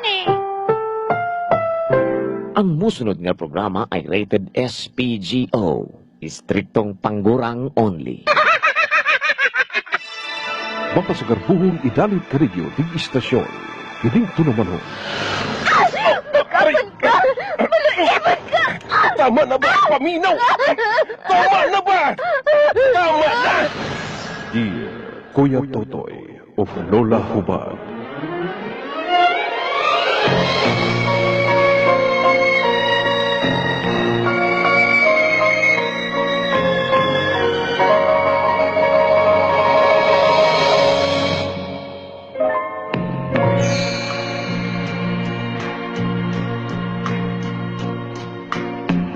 ni. Ang musunod nga programa ay rated SPGO. Istriktong panggurang only. Mapasagarbuhong idalit kanigyo dig istasyon. Kining tunumanon. Aray! Tama na ba? Paminaw! Tama na ba? Tama na! Dear Kuya Totoy of Lola Hubad.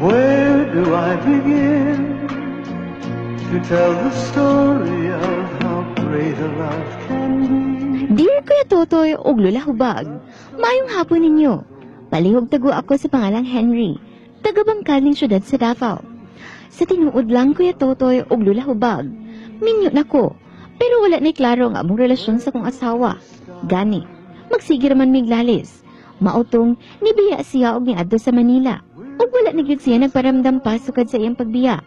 Where do I begin to tell the story of how great a love can be? Dear Kuya Totoy ug Lola Hubag, maayong hapon ninyo. Palihog tago ako sa pangalang Henry, taga Bangkal ning syudad sa Davao. Sa tinuod lang, Kuya Totoy ug Lola Hubag, minyo na ko, pero wala ni klaro ang among relasyon sa kong asawa. Gani, magsige raman mig lalis. Mautong nibiya siya og niadto sa Manila. Ug wala na gyud siya nagparamdam pa sukad sa iyang pagbiya.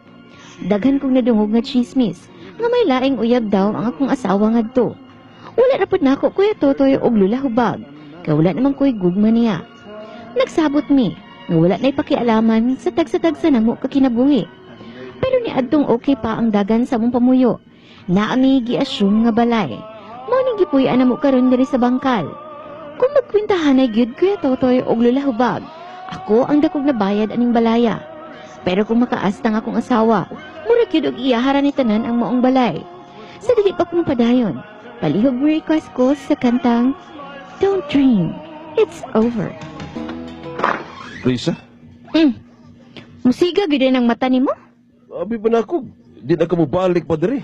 Daghan kong nadungog nga chismis nga may laing uyab daw ang akong asawa ngadto. Wala ra pud nako, Kuya Totoy og Lola Hubag, kay wala naman ko'y gugma niya. Nagsabot mi nga wala na'y pakialaman sa tagsa-tagsa namo kakinabuhi. Pero niadtong okay pa ang dagan sa among pamuyo. Naa mi gi-assume nga balay. Mao ning gipuy-an namo karon diri sa Bangkal. Kung magkwentahanay gyud, Kuya Totoy og Lola Hubag, ako ang dakog na bayad aning balaya. Pero kung makaasta ang akong asawa, mura gyud og iyahara ni tanan ang maong balay. Sa dili pa ko mapadayon, palihog mo request ko sa kantang Don't Dream, It's Over. Risa, Musiga gyud ang mata nimo? abi pa na ako. Di na ka mobalik pa diri.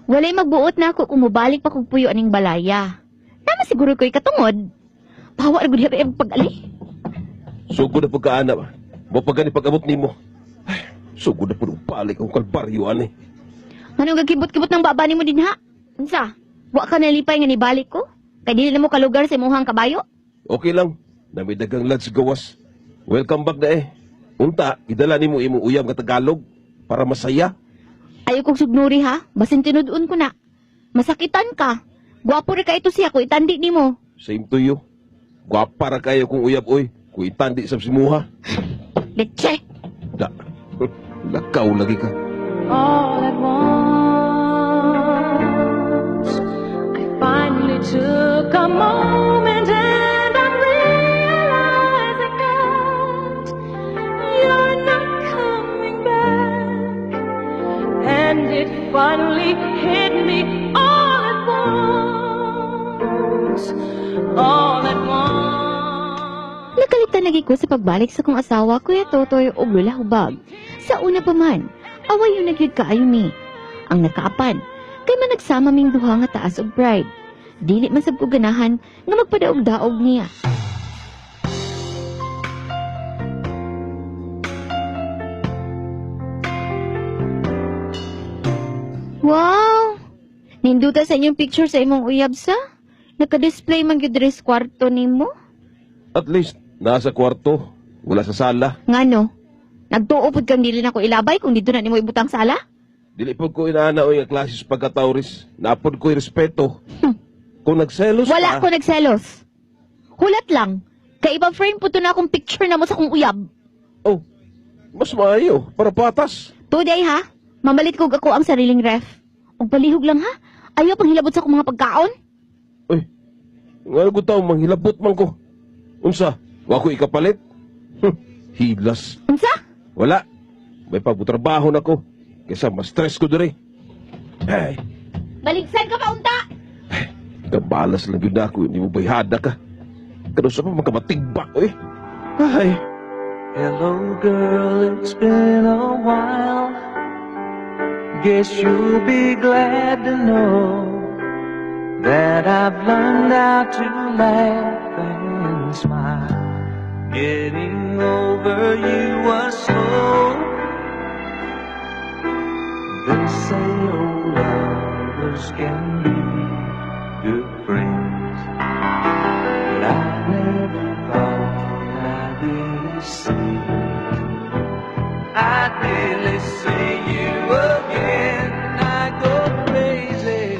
Walay magbuot na ako kung mobalik pa kog puyo aning balaya. Tama siguro ko'y katungod. Pawa ra gud ang pag-ali. Sugod na pagkaana ba? Mo pa gani pag-abot nimo. Ay, sugod na pud og balik ang kalbaryo ani. Ano gagkibot-kibot ng baba nimo din ha? Unsa? Wa ka nalipay nga nibalik ko? Kay dili na mo kalugar sa imuhang kabayo? Okay lang. Nami dagang lads gawas. Welcome back na eh. Unta, idala nimo imong uyab nga Tagalog para masaya. Ayaw kong sugnuri ha. Basin tinud-on ko na. Masakitan ka. Gwapo rin ka ito siya kung itandi nimo. Same to you. Gwapa ra kayo kung uyab oy. Kung itandi sa simuha. Leche! Da. Lakaw lagi ka. All at once, I finally took a moment and I'm realizing that you're not coming back. And it finally hit me all at once, all at once. Nakaligtan lagi ko sa pagbalik sa kong asawa, Kuya Totoy ug Lola Hubag. Sa una pa man, away yung nagyud kaayo mi. Ang nakaapan, kay man nagsama ming duha nga taas og pride. Dili man sab ko ganahan nga magpadaog-daog niya. Wow! Ninduta sa inyong picture sa imong uyab sa? Naka-display man gyud diri sa kwarto nimo. At least, nasa kwarto. Wala sa sala. Ngano? Nagtuo pud kang dili na ko ilabay kung dito na nimo ibutang sala? Dili po ko inaana oy nga klase sa pagkatauris. Napod ko'y respeto. Kung nagselos Wala ka, ko nagselos. Hulat lang. Kay iba frame po to na akong picture na mo sa akong uyab. Oh, mas maayo. Para patas. Today ha, mamalit kog ako ang sariling ref. Og palihog lang ha. Ayaw pang hilabot sa akong mga pagkaon. Uy, nga ko tao, manghilabot man ko. Unsa, wa ko ikapalit? Hilas. Unsa? Wala. May pagbutrabaho na ko. Kaysa ma-stress ko diri. Ay, Baligsan ka pa unta. kabalas lang yun ako. Hindi mo bayhada ka. Kano sa pa magkamatigbak, uy. Ay, Hello, girl, it's been a while. Guess you'll be glad to know that I've learned how to laugh and smile. Getting over you was slow. They say old lovers can be good friends, but I never see. I'd really see you again. I go crazy.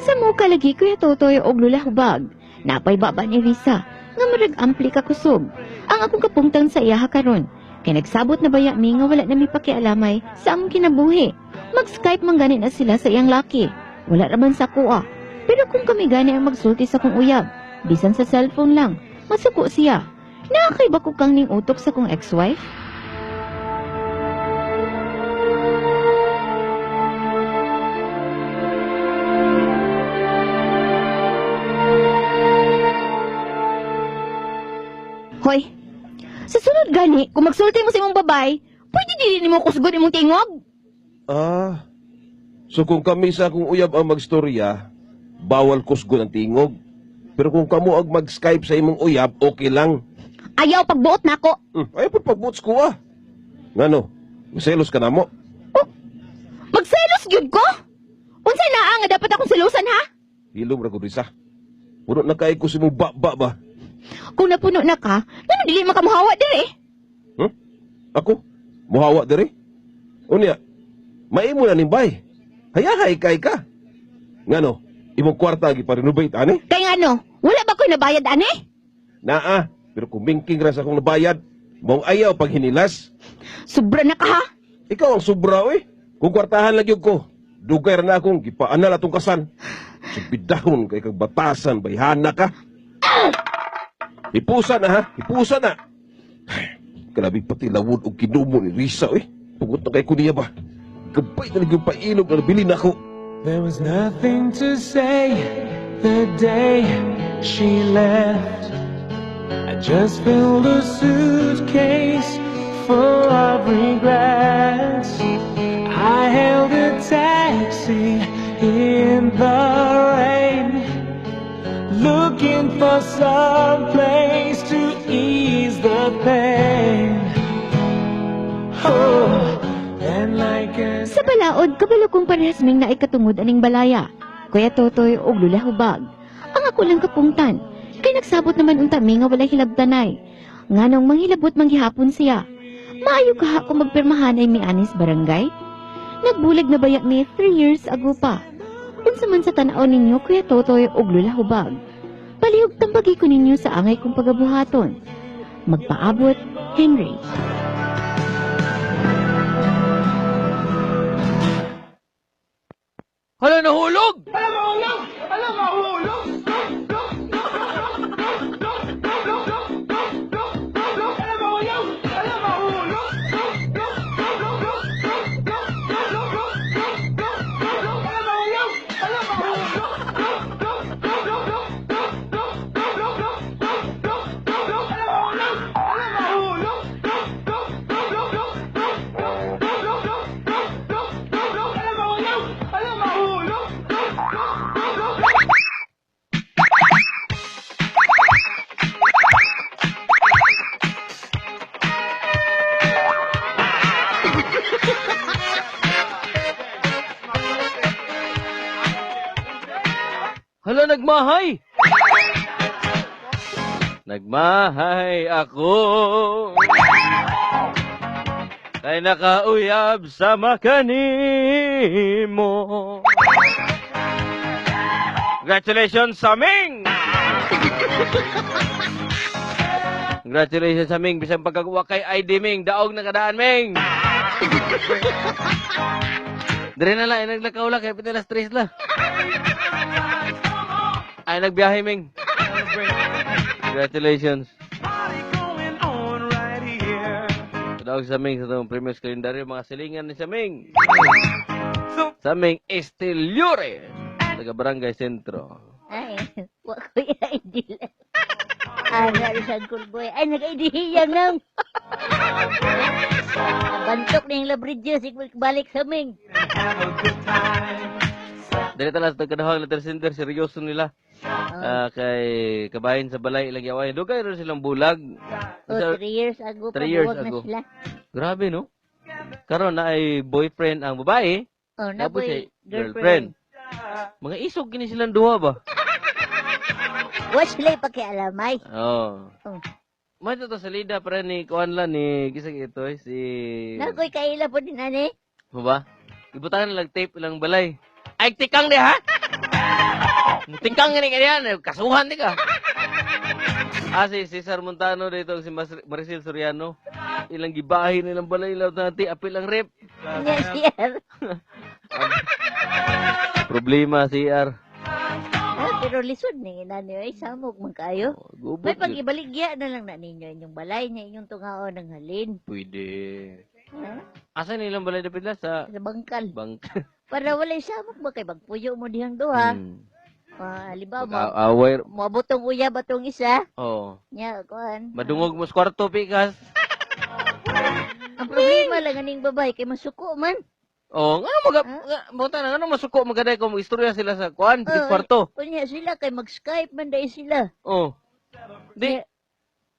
Sa muka lagi, Kuya Totoy og Lula Hubag. Napay baba ni Risa, nga murag ampli ka kusog. Ang akong kapungtang sa iyaha karon. Kay nagsabot na baya mi nga wala na mi pakialamay sa among kinabuhi. Mag-Skype man gani na sila sa iyang laki. Wala ra man sa kuha. Pero kung kami gani ang magsulti sa kong uyab, bisan sa cellphone lang, masuko siya. Nakakaiba ko kang ning utok sa kong ex-wife? Hoy, sa sunod gani, kung magsulti mo sa imong babay, pwede dili nimo kusgon imong tingog. Ah, so kung kami sa akong uyab ang magstorya, bawal kusgon ang tingog. Pero kung kamo ang mag-Skype sa imong uyab, okay lang. Ayaw pagbuot nako. Ayaw po pagbuts ko ah. Ngano, selos ka na mo. Magselos gyud ko? Unsay naa nga dapat akong selosan ha? Hilom ra ko Risa. Puno na kay ko sa imong ba ba. Kung napuno na ka, ngano dili man ka mohawa dire? Ako, muhawa diri. Unya, maimo na ning bay. Hayahay kay ka. Ngano, imong kwarta gipa-renovate ani? Kay ngano, wala ba ko'y nabayad ani? Naa, pero kumingking ra sa akong nabayad. Mong ayaw pag hinilas. Sobra na ka ha? Ikaw ang sobra oy. Kung kwartahan lang gyud ko, dugay ra na akong gipaanal atong kasal. Subidahon kay kag batasan bayhana ka. Hipusa na ha, hipusa na. Grabe pati lawod og kinumo ni Risa oy. Pugot na kay ko niya ba. Gabay na lang yung pailog na nabili na ako. There was nothing to say the day she left. I just filled a suitcase full of regrets. I hailed a taxi in the rain, looking for some place to ease the pain. Oh, and like an Sa balaod, kabalo kong parehas ming naikatungod aning balaya. Kuya Totoy og Lula Hubag. Ang ako lang kapungtan. Kay nagsabot naman unta mi nga walay hilabtanay. Nganong manghilabot manggihapon siya. Maayo ka ha kung magpirmahan ay mianis barangay? Nagbulag na bayak ni 3 years ago pa. Unsa man sa tan-aw ninyo, Kuya Totoy og Lula Hubag. Palihog tambagi ko ninyo sa angay kong pagabuhaton. Magpaabot, Henry. Hala, nahulog! Hala, nagmahay! Nagmahay ako. Kay nakauyab sa makanimo. Congratulations sa Ming! Congratulations sa Ming. Bisan pagkagawa kay ID Ming. Daog na kadaan, Ming! Dire na lang, ay naglakaw lang, kaya pita stress lang. Ay, nagbiyahe, Ming. Congratulations. Daog sa Ming sa itong Premier's Kalendaryo, mga silingan ni sa Ming. Sa Ming Esteliore, taga Barangay Sentro. Ay, wa ko ID lang. Ay, nga sa boy. Ay, nag-ID yan nang. Bantok na yung labridyo, balik sa ming. Dili tala sa tagkadahang letter center, seryoso nila. Oh, Ah, kay kabahin sa balay ilang yaway. Dugay rin silang bulag. oh, 3 years ago, 3 years pabuwag na ago. sila. Grabe, no? Karon na ay boyfriend ang babae, Oh, na tapos boy, ay girlfriend. Mga isog kini silang duha ba? Wa sila ipakialamay. Oo. Oh. May to salida para ni kuan lang ni kisag ito eh, si Nakoy kaila po din ani. Mo ba? Ibutangan lang tape ilang balay. Ay tikang di ha. Tikang ni kaniyan, kasuhan di ka. Ah, si Cesar Montano dito, si Maricel Soriano. Ilang gibahin ilang balay ilang nati apil ang rep. Nya siya. Problema CR. Ah, pero lisod ni ina niyo ay samok man kayo. Oh, gubot May yun. pag-ibaligya na lang na ninyo inyong balay niya inyong tungaon ng halin. Pwede. Ha? Asa nilang balay dapit la sa Sa bangkal. bank? Para walay samok ba kay bagpuyo mo dihang duha. Ah, halimbawa, Mag-away. moabot tong uyab atong isa. Oh. Nya kuan. Madungog mo sa kwarto pikas. Ang problema lang aning babae kay masuko man. Oh, ngano maga Ha? nga, buta na ngano masuko magaday kung istorya sila sa kuan, Oo, sa kwarto. Unya sila kay mag-Skype man dai sila. Oh. Di.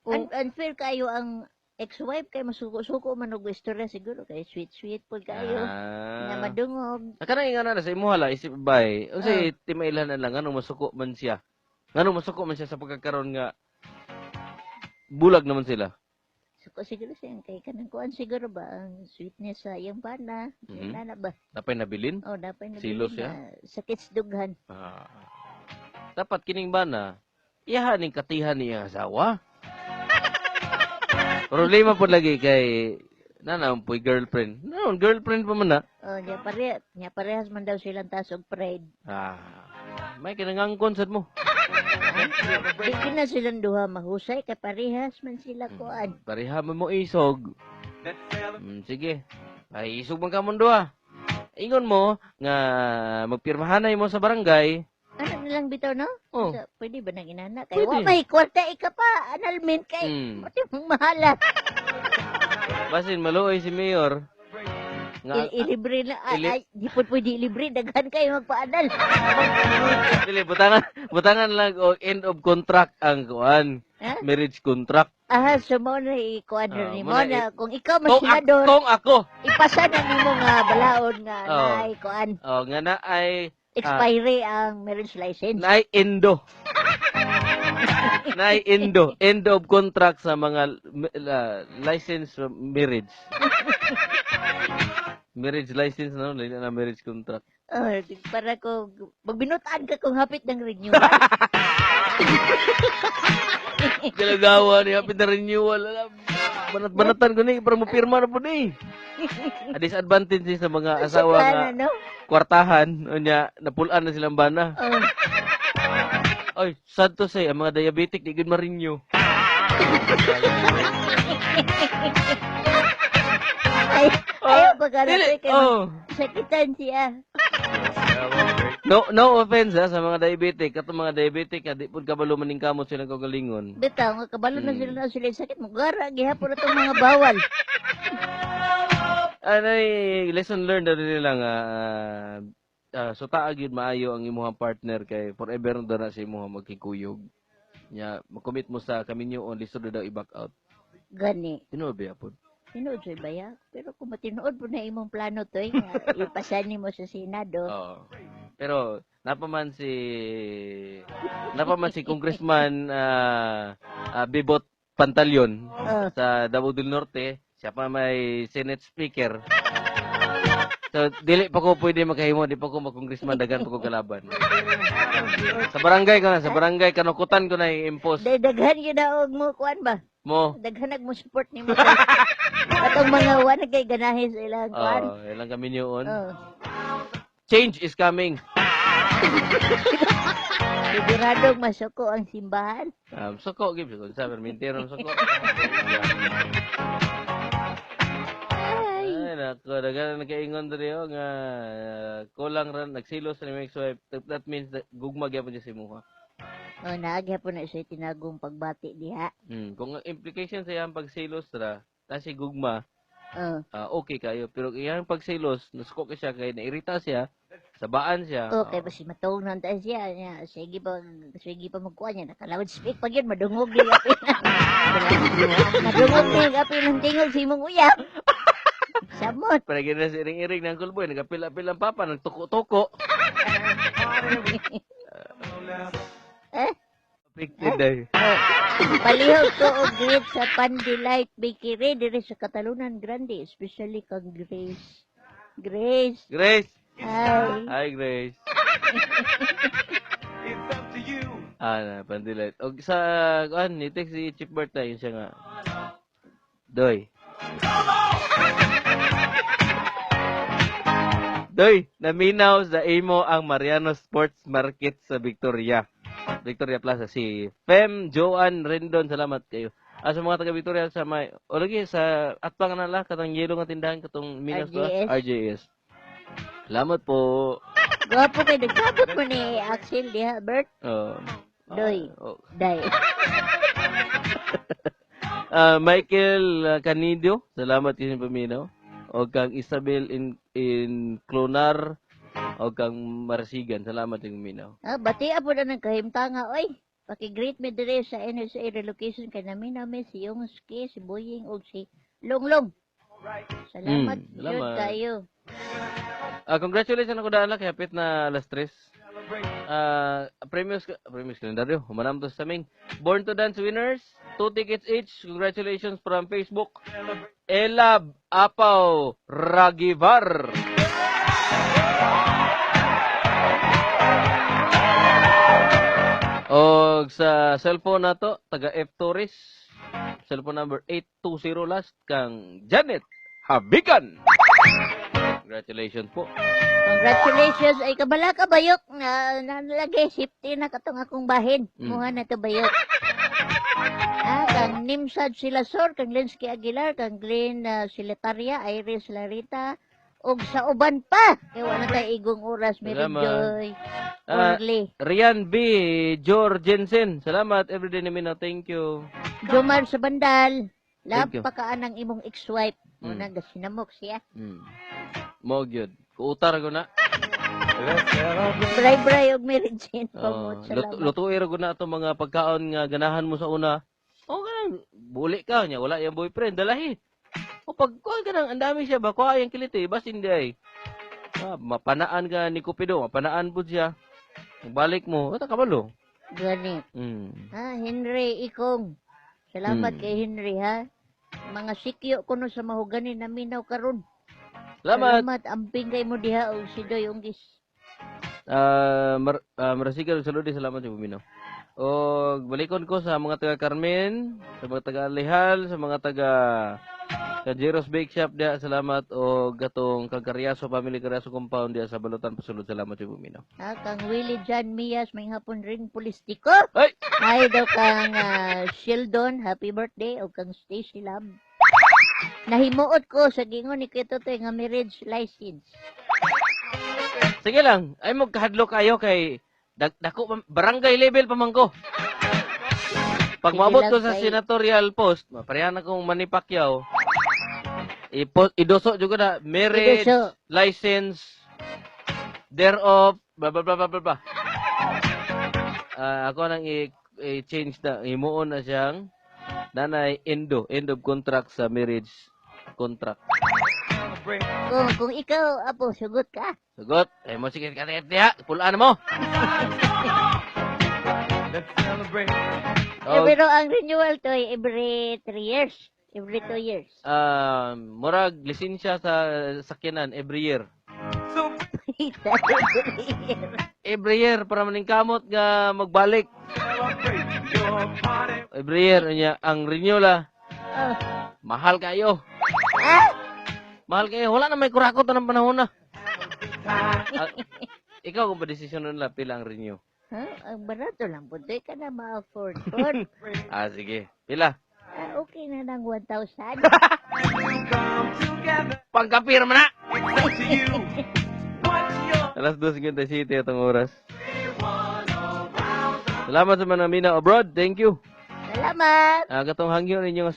Oh. Unfair kayo ang ex-wife kay masuko-suko man og istorya siguro kay sweet-sweet pud kayo. Ah. Nga madungog. Kana nga na sa imo hala isip bay. Unsay timailan na lang ngano masuko man siya. Ngano masuko man siya sa pagkakaroon nga bulag naman sila. Suko siguro siya kay kanang kuan siguro ba ang sweetness sa iyang bana. Nana ba? Napay nabilin? Oh, dapat na Silos siya? sakit sa dughan. Ah. Dapat kining bana, iyahan ning katihan niya asawa. Problema po lagi kay nana po'y girlfriend. No, girlfriend pa man na. Oh, nya parehas man daw silang taas og pride. Ah. May kinangangkon sad mo. Di kina silang duha mahusay kay parehas man sila kuan. Pareha man mo isog. Sige. Ay, isog man ka mong duha. Ingon mo nga magpirmahanay mo sa barangay. Ano na lang bitaw no? Oh. So, pwede ba nang inana kay Pwede. wa may kwarta ika pa annulment kay pati mong mahala. Basin maluoy si mayor. Nga Ilibre na ay, ay di po pwede ilibre daghan kayo magpaanal. dili butangan butangan lang og end of contract ang kuan. Ha? Marriage contract. Aha, so mo na i-kuan Ah, ni mo mo na na kung ikaw Kung, mas senador, kung ako. ipasa na nimo nga balaod nga Oh. naay kuan Oh, nga na ay expiry ang marriage license. naay endo. Naay endo. End of contract sa mga license marriage. Marriage license no, dili na marriage contract. Oh, para ko magbinutaan ka kung hapit ng renewal. Galagawa ni hapit na renewal. Alam, banat-banatan ko ni para mo pirma na po ni. A disadvantage ni sa mga asawa Sa nga no? kwartahan unya napulaan na silang bana. Oh. Oy, sad to say, ang mga diabetic di gud ma-renew. Ay, ayaw pa ka Dili, kay oh. sakitan siya. No, no offense ha, sa mga diabetic. Katong mga diabetic, ha, di pud kabalo maning kamot silang kaugalingon. Bitaw nga kabalo na sila na sila sakit mo gara gihapon na tong mga bawal. Anay lesson learned na rin nila nga so taag yun maayo ang imuhang partner kay forever na na sa imuhang magkikuyog. Nya, mag-commit mo sa kaminyo on lisod na daw i-back out. Gani. Tinuod ba yapon? Tinuod sa baya. Pero kung matinuod po na imong plano to, eh, nga ipasan nimo sa Senado. Oo. Pero napaman si Congressman Bibot Pantaleon Oh. sa Davao del Norte, siya pa may Senate Speaker. So dili pa ko pwede makahimo, di pa ko mag-congressman, daghan pa ko kalaban. Sa barangay ko na, sa barangay kanukutan ko na i-impose Dahil daghan yun na og mo kuan ba? mo. Daghan nag mo support nimo. Atong mga wa na kay ganahe sa ilang kuan. Oh, ilang kami niyoon. Oh. Change is coming. Siguradong masuko ang simbahan. Suko give ko sa permintero suko. Ay. Ay, nako, daghan na nakaingon diri oh, nga kulang ra nagsilos ni ex wife. That means that gugma gyapon siya sa imuha. Oh, naagya po na siya tinagong pagbati diha. Kung ang implication sa iyang pagsilos ra, ta si gugma, Oh. okay kayo. Pero iyang pagsilos, nasuko ka siya kay nairita siya, sabaan siya. Okay, basta matawag na tayo siya. Niya, sige pa magkuha niya. Naka-loud speak pag yun, madungog ni apin. Madungog ni apin ng tingog sa imong uyab. Samot. Para gina si iring-iring ng kulboy, nagapil-apil ang papa, nagtuko-tuko. Eh? Affected day. Oh, palihog ko og greet sa Pandelight Bakery diri sa Catalunan Grande, especially kang Grace. Grace. Grace. Hi. Hi, Grace. Ah, na, Pandelight. Og sa kuan ni text si Chief Bert na yun siya nga. Doy. Doy, naminaw sa imo ang Mariano Sports Market sa Victoria. Victoria Plaza si Fem Joan Rendon, salamat kayo. Ah, sa mga taga Victoria sa may o lagi sa atbang na la katong yelo nga tindahan katong Minas ba? RJS. RJS. Salamat po. Gwapo kay nagsabot mo ni Axel diha, Bert. Oh. Doy. Ah, oh. Day. Ah, Michael Canidio, salamat kayo sa paminaw. O kang Isabel in Clonar o kang Marsigan, salamat yung paminaw. Ah, bati po na ng kahimtanga, oy. Paki-greet me dire sa NSA relocation kay namin namin si Yongski, si Boying ug si Longlong. Salamat, Salamat. jud kayo. Ah, congratulations ako daan kay hapit na alas 3. Ah, premios premios kalendaryo. Humanam to sa aming Born to Dance winners, 2 tickets each. Congratulations from Facebook. Elab Apaw Ragivar. Og sa cellphone nato, taga F Torres, cellphone number 820 last kang Janet Habigan. Congratulations po. Congratulations ay kabala ka bayok na nalagay safety na katong akong bahin. Muha na to bayok. Ah, kang Nimsad Silasor, kang Linsky Aguilar, kang Glenn Siletaria, Iris Larita, ug sa uban pa. Kay wala na tayo igong oras, Mary Salamat. Joy. Ah, Orly. Rian B. George Jensen. Salamat everyday namin na. Thank you. Jomar sa bandal. Thank you. Lapakaan ang imong ex-wife. Muna gasinamok siya. Mo gyud. Kuutar ko na. Bray-bray og Mary Jane Oh, pamot. Salamat. lutuin ko na itong mga pagkaon nga ganahan mo sa una. O ganang buli ka niya, wala yung boyfriend, dalahi. O pag kuha ka nang, ang dami siya ba, kuha yung kiliti, bas hindi ay. Ah, mapanaan ka ni Cupido, mapanaan po siya. Balik mo, ito kabalo. Gani. Ah, Henry Ikong. Salamat kay Henry ha. Mga sikyo kuno sa mahugani naminaw karon. Salamat. Salamat amping kay mo diha og si Doy Unggis. Ah, marasigal sa Lodi, salamat sa buminaw. O balikon ko sa mga taga Carmen, sa mga taga Alihal, sa mga taga Kajeros Bake Shop diha, salamat o gatong kang Carriazo Family Carriazo Compound diha sa Balutan Pasulod, salamat sa buminaw. Ha, kang Willie John Mias may hapon ring politiko. Ay! Hi daw kang Sheldon, happy birthday o kang Stacy Love. Nahimuot ko sa gingon ni Kuya Totoy nga marriage license. Sige lang, ay mo kahadlok kayo kay dako barangay level pa man ko. Pag Sige maabot lang, ko sa kay- senatorial post, pareha na kong Manny Pacquiao. Idoso jud ko na marriage Idoso. license thereof blah blah blah blah blah. Blah. Ah, ako nang i-change na himuon na siyang nanay endo end of contract sa marriage contract. Kung ikaw apo sugot ka. Sagot, eh mo sige ka diha, pulaan mo. Eh, Og, pero ang renewal to ay every 3 years, every 2 years. Murag lisensya sa sakyanan every year. Every year. Every year para maningkamot nga magbalik. Every year niya ang renew la Oh. mahal kayo. Ah! Mahal kayo. Wala na may kurakot na ng panahon na. Ah, ikaw kung pa-desisyon nun la pila ang renew. Huh? Ang barato lang po. Di ka na ma-afford. Pod. Ah, sige. Pila. Ah, okay na ng 1,000. Pangkapirma na! Alas 2:57 itong oras. Salamat sa mga mina abroad. Thank you. Salamat! Ah, katong hangyo ninyo nga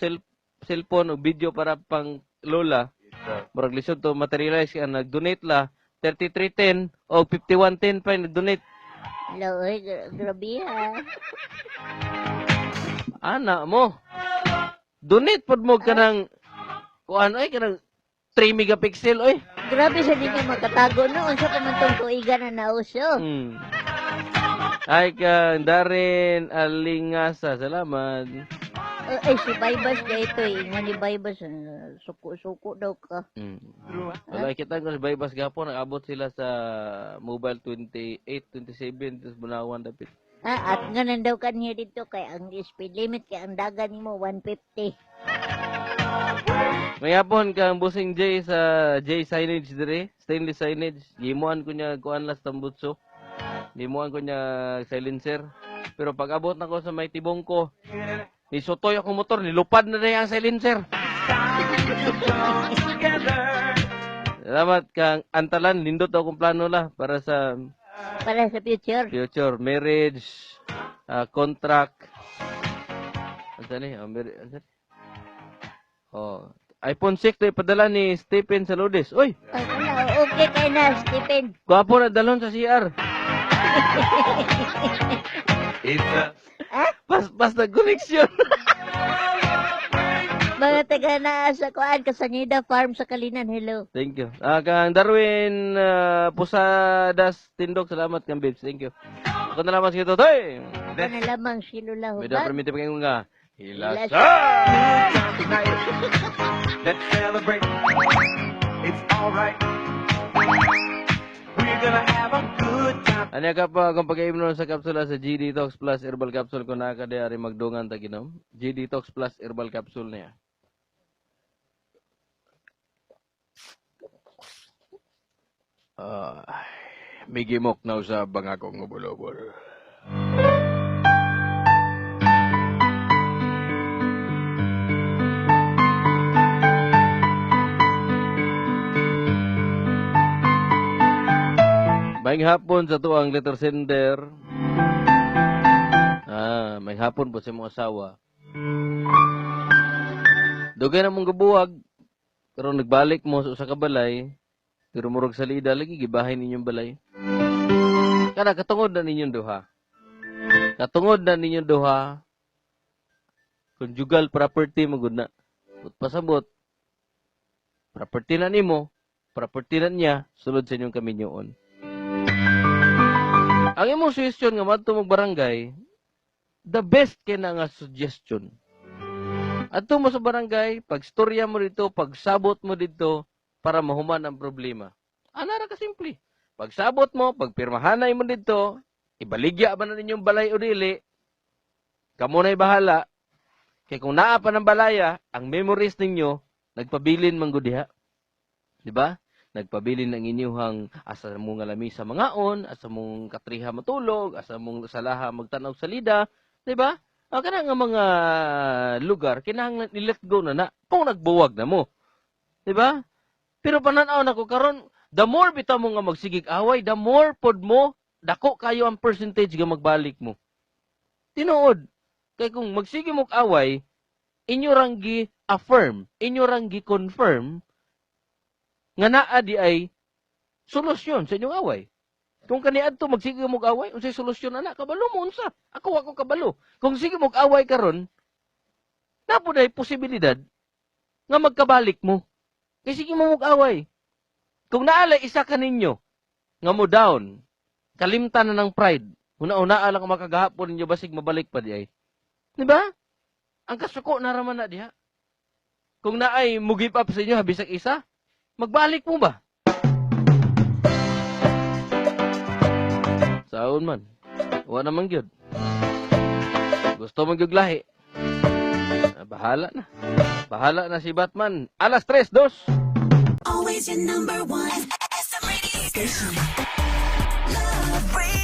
cellphone o video para pang lola. Murag lisod to materialize ang nag-donate la 3310 o 5110 pa yung nag-donate. Hello, oy, grabe ha. Ana mo. Donate pod mo kanang kuan oy kanang 3 megapixel oy. Grabe sa ninyo magkatago no. Unsa pa man tong tuigan na nauso. Ay, kang Darren Alingasa. Salamat. Ay, si Baybas dito eh. Ingon ni Baybas, suko-suko daw ka. Wala, kita ko si Baybas gapon. Nag-abot sila sa mobile 28, 27, tapos Bunawan dapit. Ah, at nganan daw kaniya dito kay ang speed limit kay ang dagan nimo 150. May hapon kang Busing J sa J Signage dire, stainless signage. Gimuan ko niya kuan las tambutso. Gimuan ko niya silencer. Pero pag abot na ko sa may tibong ko, nisutoy akong motor, nilupad na rin ang silencer. Salamat kang Antalan, nindot akong plano la para sa Para sa future. Future marriage, contract. Ano ni? Oh, ano ni? Oh, iPhone 6 na ipadala ni Stephen Saludes. Uy, Ay, wala, okay kay na, Stephen. gwapo na dalon sa CR. Ah? Pas na connection. Mga taga na sa kuan Kasanida Farm sa Kalinan, hello. Thank you. Kang Darwin Posadas Tindok, salamat kang babes. Thank you. Ako na lamang si Totoy. Ako na lamang si Lula May da Hubag. permite pa nga. Hilasa! Let's celebrate. It's alright. We're gonna have a good time. Ano ka pa kung pag-iimnon sa kapsula sa G Detox Plus Herbal Capsule kung nakakadayari magdungan ta ginom? G Detox Plus Herbal Capsule niya. Ah, migimok na usab ang akong ubol-ubol. May hapon sa tuang letter sender. Ah, may hapon po sa imong asawa. Dugay na mong gabuwag. Pero nagbalik mo sa usa ka balay, pero murag salida lagi gibahin ninyong balay. Kana katungod na ninyong duha. Katungod na ninyong duha. Conjugal property magud na. But pasabot. Property na nimo, property na niya, sulod sa inyong kaminyoon. Ang imong suggestion nga madto mo barangay, the best kay na nga suggestion. Adto mo sa barangay, pagstorya mo dito, pagsabot mo dito para mahuman ang problema. Ana ra ka simple. Pagsabot mo, pagpirmahanay mo dito, ibaligya ba na ninyong balay o dili, kamo na'y bahala. Kay kung naa pa ng balaya, ang memories ninyo, nagpabilin man gud diha. Di ba? Nagpabilin ang inyuhang asa mo nga lamisa mangaon, asa mong katriha matulog, asa mong salaha magtanaw sa lida, di ba? Ang kana nga mga lugar kinahanglan i-let go na na kung nagbuwag na mo. Di ba? Pero panan-aw nako karon, the more bitaw mo nga magsigig away, the more pod mo dako kayo ang percentage nga magbalik mo. Tinuod. Kay kung magsige mo away, inyo rang gi-affirm, inyo rang gi-confirm nga naa di ay solusyon sa inyong away. Kung kaniadto magsige mo away, unsay solusyon ana? Kabalo mo unsa? Ako wa ko kabalo. Kung sige mo away karon, na po day posibilidad nga magkabalik mo. Kay sige mo away. Kung naala isa ka ninyo nga mo down, kalimtan na ng pride. Una-una lang makagahapon ninyo basig mabalik pa di ay. Di ba? Ang kasuko na raman na diha. Kung naay mo give up sa inyo bisag isa, magbalik mo ba? Saon man. Wa naman gyud. Gusto man gyud lahi. Bahala na. Bahala na si Batman. Alas 3:02. Always your number one SM radio station. Love Radio.